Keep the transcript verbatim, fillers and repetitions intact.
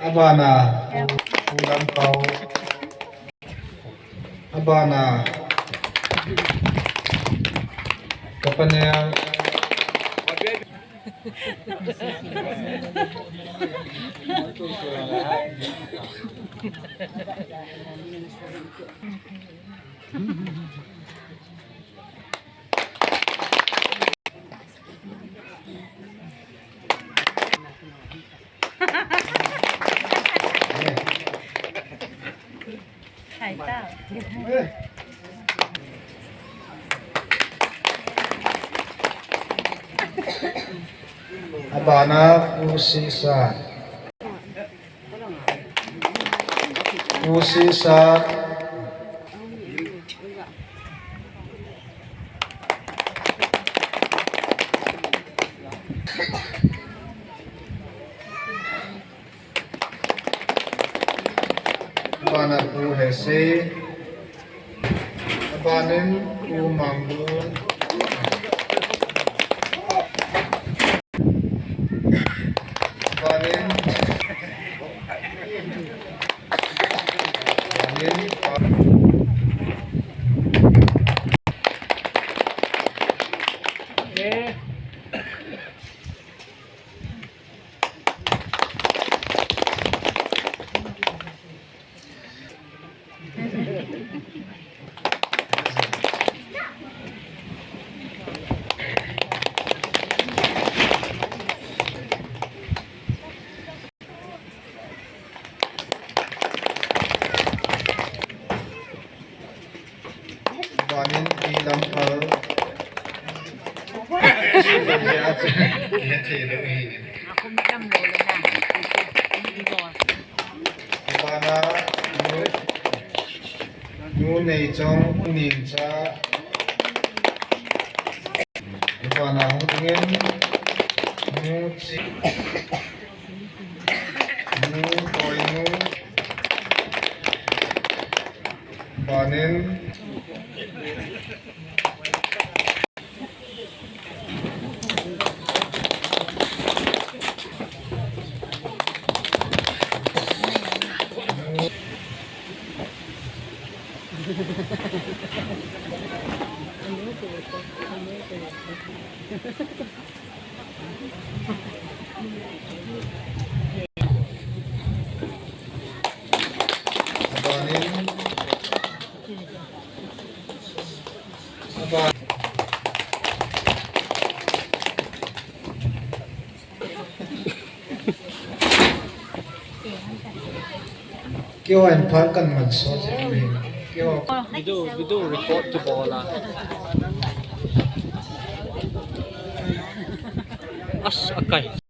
Abana, Pu Lamkau. Abana, Kapanel. Abana, Pu Sisa. Pu Sisa. Abana Pu Hese. Abanin Pu Mangbun. Abanin. Abanin. Abanin Pi Lamphal. Abana Nu, Nu Neichong, Ningcha. Abana hung dingin Nu Chi. Nu Toinu. Abanin. Keiho in phat kan man so jing le. Keiho. Video, video record kibol a. As, akai.